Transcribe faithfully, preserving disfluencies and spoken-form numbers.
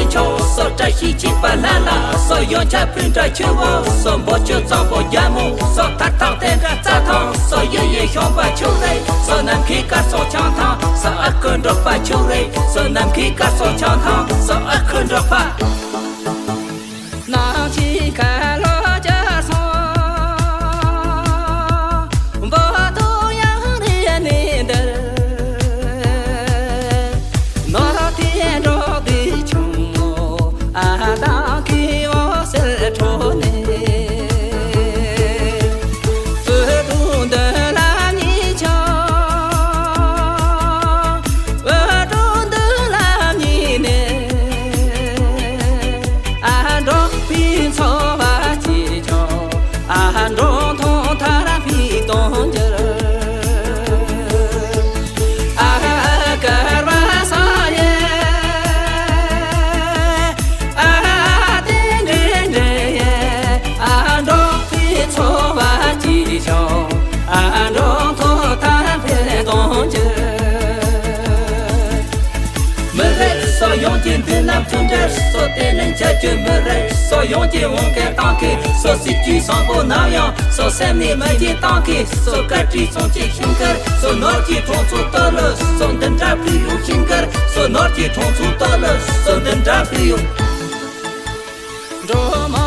མཆོག་སོ། བཀྲ་ཤིས་འཁྱུད་པ་ལ་ལ་སོ། ཡོན་ཆབ་སྤུན་ཟླ་ཆུ་བོ་སོ། འབོད་ཆུ་གཙང་པོ་རྒྱལ་མོ་སོ། མཐར་ཐུག་དེ་འདྲ་རྩྭ་ཐང་སོ། གཡུ་ཡི་གཞོང་པ་ཕྱུགས་རེད་སོ། ནམ་མཁའི་སྐར་ཚོགས་བྱང་ཐང་སོ། ཨ་ཁུ་འབྲོག་པ་ཕྱུགས་རེད་སོ། ནམ་མཁའི་སྐར་ཚོགས་བྱང་ཐང་སོ། ཨ་ཁུ་འབྲོག་པ། ནམ་མཁའི་ཁ་ལོ་བྱས་སོང་། འབུམ་སྟོང་ཡང་རེ་ནས་འདིར། ནོར་དེ་འབྲོག་སྡེ་ཆུང་ངུ་ཨ་དང་གི་འོད་ཟེར་འཕྲོ་ནས། བོད་དུ་མདུན་ལམ་གཉིས་ཆགས། འོད་འཕྲོ་མདུན་ལམ་གཉིས་ནས། ཨ་འབྲོག་པའི་འཚོ་བ་སྐྱིད་ཆོག་ཨ་འབྲོག་ཐོག་མཐའ་ར་འཕེལ་གཏོང་རྒྱུར། ཨ་ཀར་བ་ས་ཡེ། ཨ་དེ་འདྲེ་འདྲེ་ཡེ། ཨ་འབྲོག་པའི་འཚོ་བ་སྐྱིད་ཆོག་ཨ་འབྲོག་ཐོག་མཐའ་འཕེལ་གཏོང་རྒྱུར། མི་རེ་སོ་ཡོངས་ཀྱི་མདུན་ལམ་མཐུན་སྒྲིལ་སོ། བརྟན་ལྷིང་བྱ་རྒྱུ་མི་རེ་སོ་ཡོངས་ཀྱི་དབང་སྐལ་གཏོང་གི་སོ། སྲིད་ཇུས་བཟང་པོ་ནམ་ཡང་སོ། སེམས་ནས་མ་བརྗེད་གཏོང་གི་སོ། བཀའ་དྲིན་སྲུང་བྱེད་ཤིང་ཀར་སོ། ནོར་གྱི་གྲོང་ཚོ་གཏོར་ལོ་སོ། འདི་འདྲ་བོད་ཡུལ་ཤིང་ཀར་སོ། ནོར་གྱི་གྲོང་ཚོ་གཏོར་ལོ་སོ། འདི་འདྲ་བོད་ཡུལ། འགྲོ་མ་